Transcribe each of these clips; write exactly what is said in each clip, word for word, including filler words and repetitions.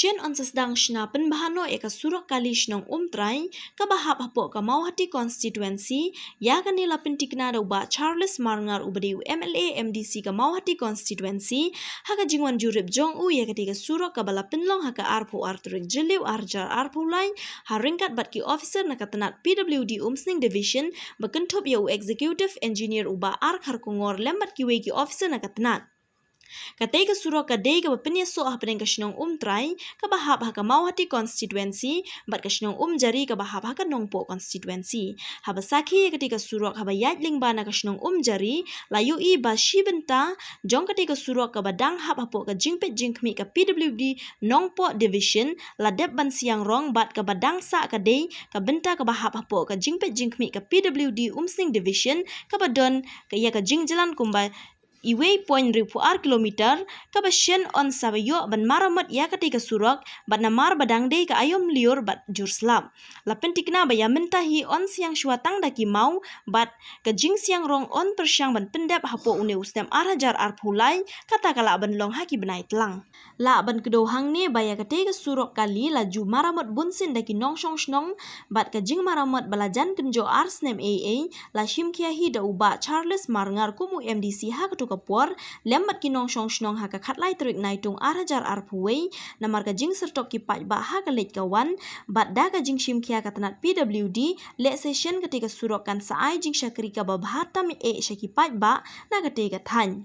Shen yn sa sdang shna pynbha noh ïa ka surok kali shnong Umtrai, kaba hap hapoh ka Mawhati constituency, ïa kane la pyntikna da u Bah Charles Marngar uba dei u M L A M D C ka Mawhati constituency, ha ka jingwan jurip jong u ïa katei ka surok kaba la pynlong ha ka arphew ar tarik Jylliew ar hajar arphew lai, ha ryngkat bad ki officer na ka tnat P W D Umsning Division, ba kynthup ïa u Executive Engineer u Bah R Kharkongor lem bad kiwei ki officer na ka tnat. Katei ka surok ka dei kaba pynïasoh hapdeng ka shnong Umtrai, kaba hap ha ka Mawhati constituency, bad ka shnong Umjari kaba hap ha ka Nongpoh constituency. Haba sakhi ïa katei ka surok haba ïaid lyngba na ka shnong Umjari, la ïohi ba shi bynta jong katei ka surok kaba dang hap hapoh ka jingpeit jingkhmih ka P W D Nongpoh Division, la dep ban siang rong bad kaba dang sah ka dei ka bynta kaba hap hapoh ka jingpeit jingkhmih ka P W D Umsning Division, kaba don ka ïa ka jingjlan kumba uwei point hynriewphew ar kilometer, kaba shen yn sa ïoh ban maramot ïa katei ka surok, bad namar ba dang dei ka aïom lyiur bad jur slap. La pyntikna ba ïa mynta hi yn siang shuwa tang da ki maw, bad ka jingsiang rong yn pyrshang ban pyndep hapoh une u snem ar hajar arphew lai, kata ka lah ban long ha ki bnai tlang. Lah ban kdew hangne ba ïa katei ka surok kali la ju maramot bunsien da ki nongshong shnong, bad ka jingmaramot ba la jan kynjoh ar snem ei ei, la shim khia hi da u Bah Charles Marngar kum u M D C ha kato ka por, lem bad ki nongshong shnong ha ka khatlai tarik Naitung ar hajar arphew wei, namar ka jingsyrtok ki paidbah ha ka leit ka wan, bad da ka jingshim khia ka tnat P W D, lehse shen katei ka surok kan sa ai jingshakri kaba bha tam eh sha ki paidbah na katei ka thaiñ.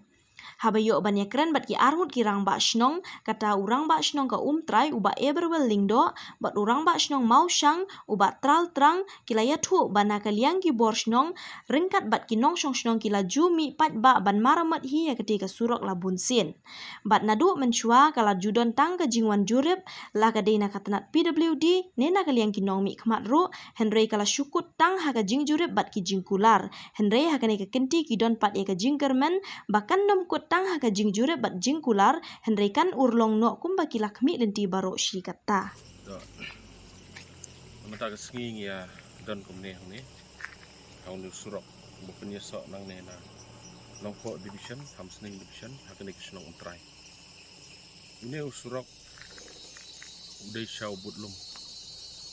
Haba ïoh ban ïakren bad ki arngut ki rangbah shnong, kata u rangbah shnong ka Umtrai u Bah Eberwell Lyngdoh, bad u rangbah shnong Mawshang u Bah Tral Trang, ki la ïathuh ba na ka liang ki bor shnong, ryngkat bad ki nongshong shnong ki la ju mih paidbah ban maramot hi ïa katei ka surok la bunsien. Bad naduh mynshuwa ka la ju don tang ka jingwan jurip, la ka dei na ka tnat P W D, ne na ka liang ki nongmihkhmat ruh, hynrei ka la shu kut tang ha ka jingjurip bad ki jingkular. Hynrei ha kane ka kynti ki don pat ïa ka jingkyrmen, ba kan nym kut tang ha ka jingjurip bad jingkular, hynrei kan urlong noh kumba ki la khmih lynti baroh shi katta. Mynta ka sngi ngi ïa don kumne hangne ha une u surok ba pynïasoh nangne na Nongpoh Division, Umsning Division, ha kane ka shnong Umtrai. Une u surok u dei sha u bud lum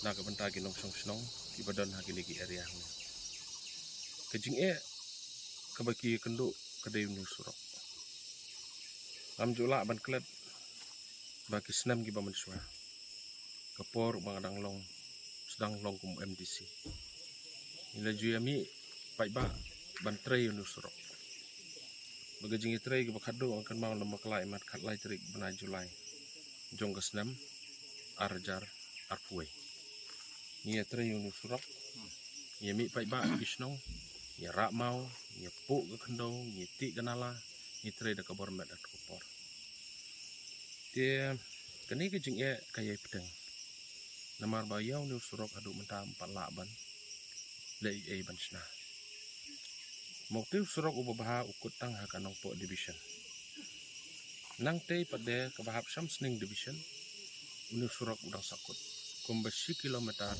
na ka bynta ki nongshong shnong kiba don ha kine ki area hangne. Ka jingeh kaba ki ïakynduh ka dei une u surok. Ngam ju lah ban klet ba ki snem kiba mynshuwa, ka por ba nga dang long, sdang long kum M D C, ngi la ju ïa mih paidbah ban trei une u surok. Ba ka jingïatrei kaba khatduh nga kynmaw, namar ka la imat khatlai tarik bnai July jong ka snem ar hajar arphew wei. Ngi ïatrei une u surok, ngi ïa mih paidbah ki shnong, ngi ïa rah maw, ngi ïa puh ka khyndew, ngi ïa tih ka nala, ngi trei da ka bor met ha ka por. Te kane ka jingeh ka ïai bteng, namar ba ïa une u surok haduh mynta ym pat lah ban leh ei ei ban shna. Mo, te u surok uba bha u kut tang ha ka Nongpoh Division. Nangtei pat de kaba hap sha Umsning Division, une u surok u dang sa kut kumba shi kilometer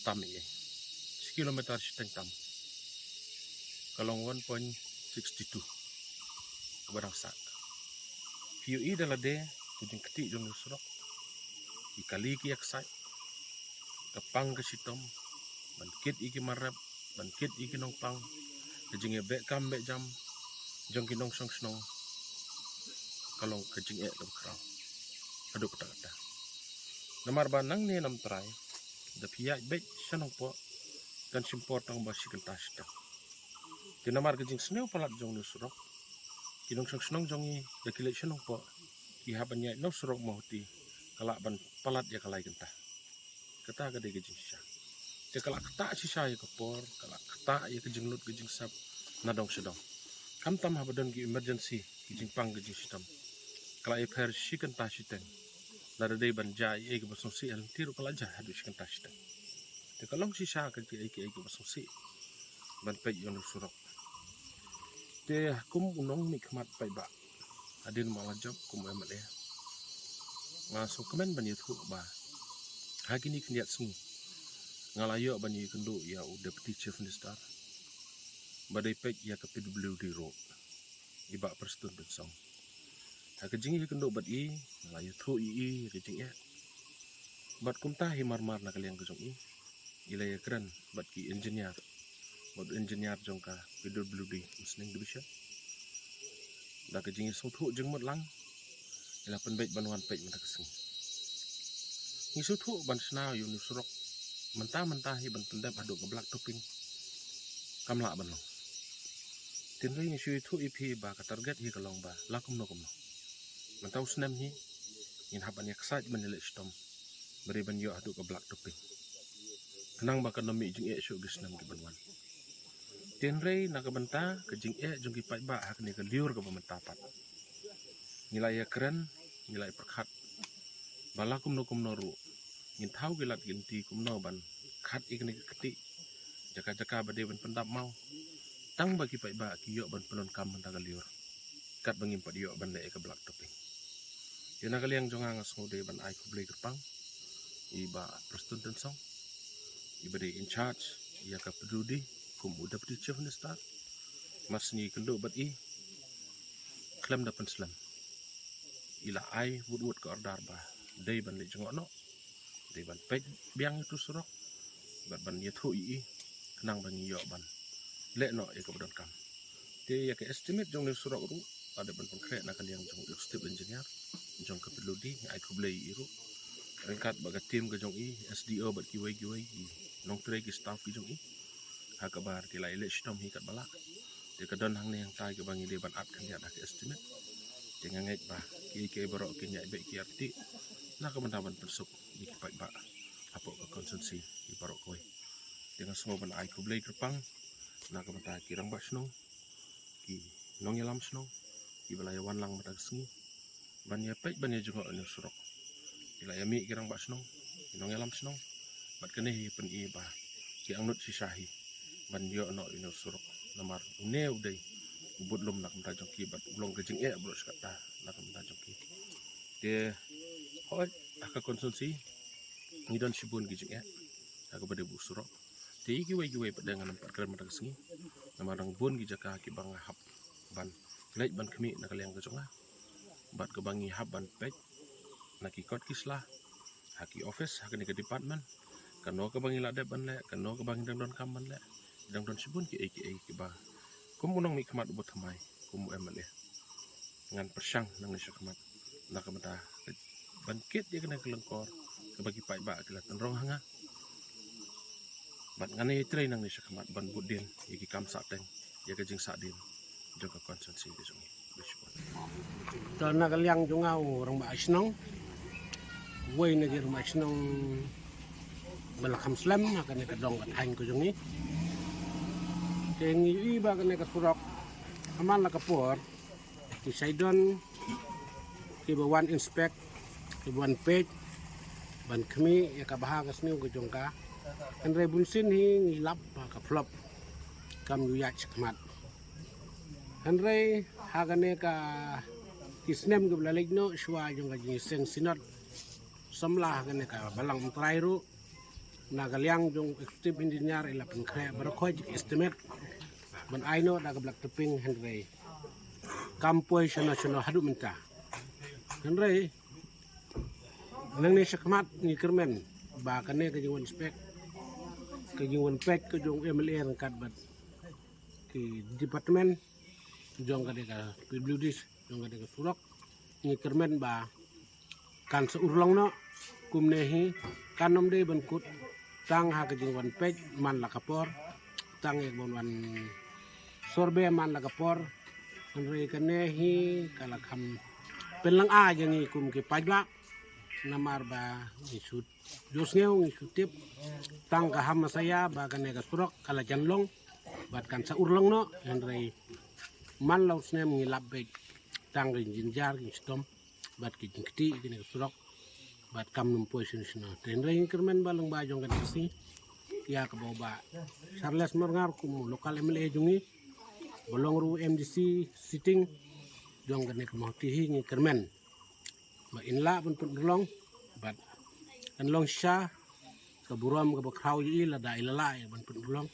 tam ei ei, shi kilometer shiteng tam. Ka long one point six two kaba dang sah. Phi ïohi da lade ka jingktieh jong une u surok, ki kali ki ïaksaid, ka pang ka shitom, ban kit ïa ki mar rep, ban kit ïa ki nongpang, ka jingïabeh kam beh jam jong ki nongshong shnong, ka long ka jingeh kaba khraw haduh katta katta. Namar ba nangne na Umtrai, da phi ïaid beit sha Nongpoh, kan shim por tang ba shi kynta shiteng. Te namar ka jingsniew palat jong une u surok, ki nongshong shnong jong ngi da ki leit sha Nongpoh, ki hap ban ïaid na u surok Mawhati, ka lah ban palat ïa ka lai kynta. Kata ka dei ka jingshisha. Te ka la ktah shisha ïa ka por, ka la ktah ïa ka jinglut ka jingsep na dong sha dong. Khamtam haba don ki emergency, ki jingpang ki jingshitom, ka la ïapher shi kynta shiteng. Lada dei ban jia ei ei kaba sngewsih ha lynti ruh ka la jia haduh shi kynta shiteng. Te ka long shisha ka jia ei ei kaba sngewsih ban peit ïa une u surok. Te kum u nongmihkhmat paidbah, hadien ba nga la jop kum u M L A, nga sngewkmen ban ïathuh ba ha kine khyndiat sngi nga la ïoh ban ïakynduh ïa u Deputy Chief Minister ba dei peit ïa ka P W D ruh, i Bah Prestone Tynsong. Ha ka jingïakynduh bad i, la ïathuh ïa i ïa ka jingeh. Bad kumta hi marmar na ka liang ka jong i, i la ïakren bad ki engineer, bad engineer jong ka P W D Umsning Division. Da ka jingïasngewthuh jingmut lang, i la pynbeit ban wan peit mynta ka sngi. Ngi sngewthuh ban shna ïa une u surok mynta mynta hi ban pyndep haduh ka black topping, kam lah ban long. Hynrei ngi shu ïathuh ïa phi ba ka target hi ka long ba la kumno kumno mynta u snem hi ngin hap ban ïaksaid ban ïaleh shitom, ba dei ban ïoh haduh ka black topping, khnang ba kan ym mih jingeh shuh ki snem ki ban wan. Hynrei na ka bynta ka jingeh jong ki paidbah ha kane ka lyiur kaba mynta pat, ngi la ïakren, ngi la ïapyrkhat ba la kumno kumno ruh ngin thaw ki lad ki lynti kumno ban khat ïa kane ka kti jaka jaka ba dei ban pyndap maw, tang ba ki paidbah ki ïoh ban pyndonkam mynta ka lyiur, katba ngim pat ïoh ban leh ïa ka black topping. Te na ka liang jong nga, nga sngewdei ban ai khublei kyrpang ïa i Bah Prestone Tynsong, i ba dei in charge ïa ka P W D kum u Deputy Chief Minister. Mar shu ïakynduh bad i, khlem da pynslem, i la ai wut wut ka order ba dei ban leit jngoh noh, dei ban peit biang ïa utu u surok bad ban ïathuh ïa i, khnang ba ngi ïoh ban leh noh ïa kaba donkam. Te ïa ka estimate jong une u surok ruh la dep ban pynkhreh na ka liang jong u Executive Engineer jong ka P W D, nga ai khublei ïa i ruh ryngkat bad ka team ka jong i, S D O bad kiwei kiwei ki nongtrei, ki staff ki jong i, ha kaba ki la ïaleh shitom hi katba lah. Te ka don hangne hangtai kaba ngi dei ban at khyndiat ha ka estimate. Te nga ngeit ba kiei kiei baroh kin ïaid beit ki arti na ka bynta ban pynsuk ïa ki paidbah hapoh ka constituency ïa baroh kawei. Te nga sngew ban ai khublei kyrpang na ka bynta ki rangbah shnong, ki nongïalam shnong, kiba la ïa wan lang mynta ka sngi ban ïa peit, ban ïa jngoh ïa une u surok. Ki la ïa mih ki rangbah shnong, ki nongïalam shnong, bad kane hi pyni ba ki angnud shisha hi ban ïoh noh ïa une u surok, namar une u dei u budlum na ka bynta jong ki bad u long ka jingeh baroh shi katta na ka bynta jong ki. Te hooid, ha ka constituency ngi don shibun ki jingeh ha kaba dei u surok. Te ïa kiwei kiwei pat de ngan ym pat kren mynta ka sngi, namar dang bun ki jaka kiba nga hap ban leit ban khmih na ka liang ka jong nga, bad kaba ngi hap ban peit na ki kot ki sla, ha ki office, ha kane ka department, kano kaba ngi la dep ban leh, kano kaba ngi dang donkam ban leh. Dang don shibun kiei kiei kiba kum u nongmihkhmat uba thymmai, kum u M L A, ngan pyrshang nangne shakhmat na ka bynta ban kit ïa kane ka lyngkor kaba ki paidbah ki la tynrong ha nga. Bad ngan ïatrei nangne shakhmat ban bud dien ïa ki kam sahteng, ïa ka jingsahdien jong ka constituency ka jong ngi. To na ka liang jong nga u rangbah shnong, uwei na ki rangbah shnong ba la kham slem ha kane ka dong ka thaiñ ka jong ngi. Te ngi ïohi ba kane ka surok ha man la ka por ki shai don kiba wan inspect, kiba wan peit ban khmih ïa ka bha ka sniew ka jong ka. Hynrei bunsien hi ngi lap ba ka flop, kam ju ïaid shakhmat. Hynrei ha kane ka ki snem kiba la leit noh, shuwa jong ka jingseng synod samla ha kane ka Balang Umtrai ruh, na ka liang jong executive engineer i la pynkhreh baroh khoit estimate ban ai noh da ka black topping, hynrei kam poi shano shano haduh mynta. Hynrei nangne shakhmat ngi kyrmen ba kane ka jingwan inspect, ka jingwan peit ka jong u M L A ryngkat bad ki department jong kane ka P W D, jong kane ka surok, ngi kyrmen ba kan sa urlong noh. Kumne hi kan ym dei ban kut tang ha ka jingwan peit man la ka por, tang ïa ka ban wan survey man la ka por. Hynrei kane hi ka la kham pynlong ai ïa ngi kum ki paidbah, namar ba ngi shu jur sngew, ngi shu tip tang ka hamsaïa ba kane ka surok ka la jan long bad kan sa urlong noh. Hynrei man la u snem ngi lap beit tang ka jingjynjar, ki jingshitom bad ki jingkti ïa kane ka surok, bad kam nym poi shano shano. Te hynrei ngi kyrmen ba lyngba jong kane ka sngi, ïa kaba u Bah Charles Marngar kum u local M L A jong ngi, ba long ruh M D C sitting jong kane ka Mawhati hi, ngi kyrmen ba in lah ban pynurlong bad kan long shisha ka burom kaba khraw ïa i lada i la lah ïa ban pynurlong.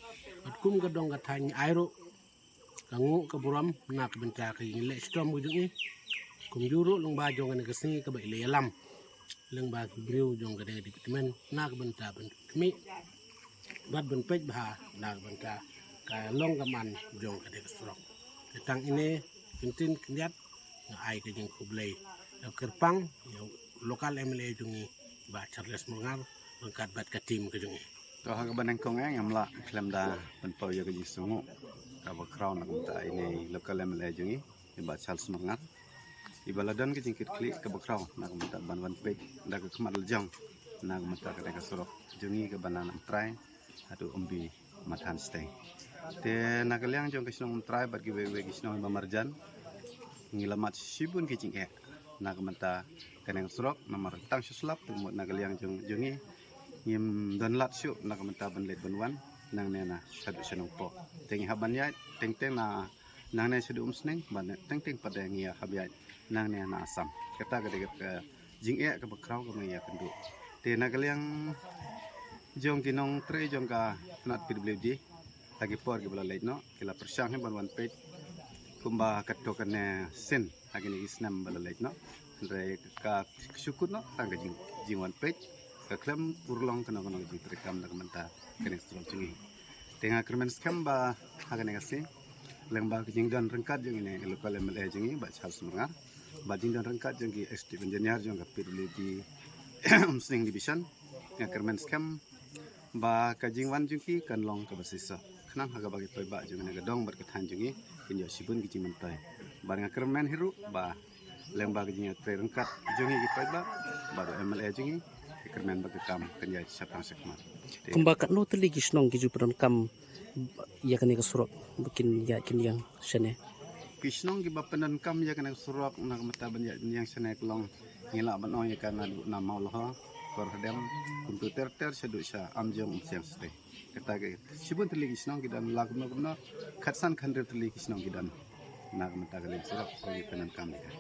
Bad kum ka dong ka thaiñ ngi ai ruh ka nguh ka burom na ka bynta ka jingïaleh shitom ka jong i. Kumjuh ruh lyngba jong kane ka sngi kaba i la ïalam lyngba ki briew jong kane ka department na ka bynta ban khmih bad ban peit bha na ka bynta ka long ka man jong kane ka surok. Te tang ine, kyntien khyndiat, nga ai ka jingkhublei kyrpang ïa u local M L A jong ngi, Bah Charles Myrngar, ryngkat bad ka team ka jong ngi. To, ha kaba nyngkong eh ngam lah khlem da pynpaw ïa ka jingsngewnguh kaba khraw na ka bynta ine i local M L A jong ngi, i Bah Charles Myrngar, iba la don ka jingkitkhlieh kaba khraw na ka bynta ban wan peit da ka khmat la jong na ka bynta kane ka surok jong ngi kaba na Nongtrai haduh Umbi Mathan State. Te na ka liang jong ka shnong Nongtrai bad kiwei kiwei ki shnong ba marjan, ngi la mad shibun ki jingeh na ka bynta kane ka surok, namar tang shu slap te mut na ka liang jong jong ngi ngim don lad shuh na ka bynta ban leit ban wan nangne na shaduh sha Nongpoh. Te ngi hap ban ïaid teng teng na nangne shaduh Umsning, bad teng teng pat de ngi hap ïaid nangne na Assam. Kata ka dei ka jingeh kaba khraw kaba ngi ïakynduh. Te na ka liang jong ki nongtrei jong ka tnat P W D, ha ki por kiba la leit noh, ki la pyrshang hi ban wan peit kumba katto katne sien ha kine ki snem ba la leit noh. Hynrei ka shu kut noh tang ka jing, jingwan peit, ka khlem urlong kano kano ka jingtrei kam na ka bynta kane ka surok jong ngi. Te nga kyrmen skhem ba ha kane ka sngi, lyngba ka jingdon ryngkat jong ine i local M L A jong ngi, Bah Charles Myrngar, bad jingdon ryngkat jong ki Executive Engineer jong ka P W D Umsning Division, nga kyrmen skhem ba ka jingwan jong ki kan long kaba shisha, khnang ha kaba ki paidbah jong kane ka dong bad ka thaiñ jong ngi kin ïoh shibun ki jingmyntoi. Bad nga kyrmen hi ruh ba lyngba ka jingïatrei ryngkat jong ngi ki paidbah bad u M L A jong ngi, nga kyrmen ba ka kam kan ïaid shaphang shakhmat. Kumba katno tylli ki shnong ki ju pyndonkam ïa kane ka surok ba kin ïaid kin ïeng shane? Ki shnong kiba pyndonkam ïa kane ka surok na ka bynta ban ïaid ban ïeng shane ka long, ngi lah ban ong ïa ka naduh na Mawlahor, Kordem, kumta ter ter shaduh sha Amjong, Umsiang State. Kata ka shibun tylli ki shnong ki don la kumno kumno, khatsan khathynriew tylli ki shnong ki don na ka bynta kane ka surok ba ngi pyndonkam ïa ka.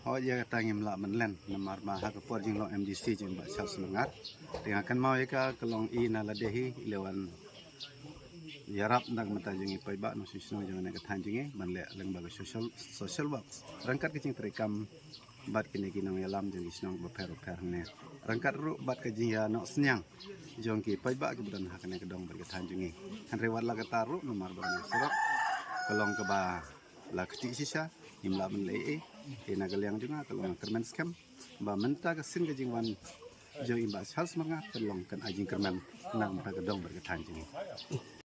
Hooid, ïa kata ngim lah ban len namar ba ha ka por jinglong M D C jong Bah Charles Myrngar, te nga kynmaw ïa ka, ka long i na lade hi i la wan ïarap na ka bynta jong ngi paidbah nongshong shnong jong kane ka thaiñ jong ngi ban leh lyngba ka social, social works ryngkat ka jingtrei kam bad kine ki nongïalam jong ki shnong bapher bapher hangne, ryngkat ruh bad ka jingïanoh synñiang jong ki paidbah kiba don ha kane ka dong bad ka thaiñ jong ngi. Hynrei wat la kata ruh namar ba kane ka surok ka long kaba la ktieh shisha, ngim lah ban leh ei ei. Te na ka liang jong nga ka long kyrmen skhem ba mynta ka sien ka jingwan jong i Bah Charles Myrngar kan long kan ai jingkyrmen na ka bynta ka dong bad ka thaiñ jong ngi.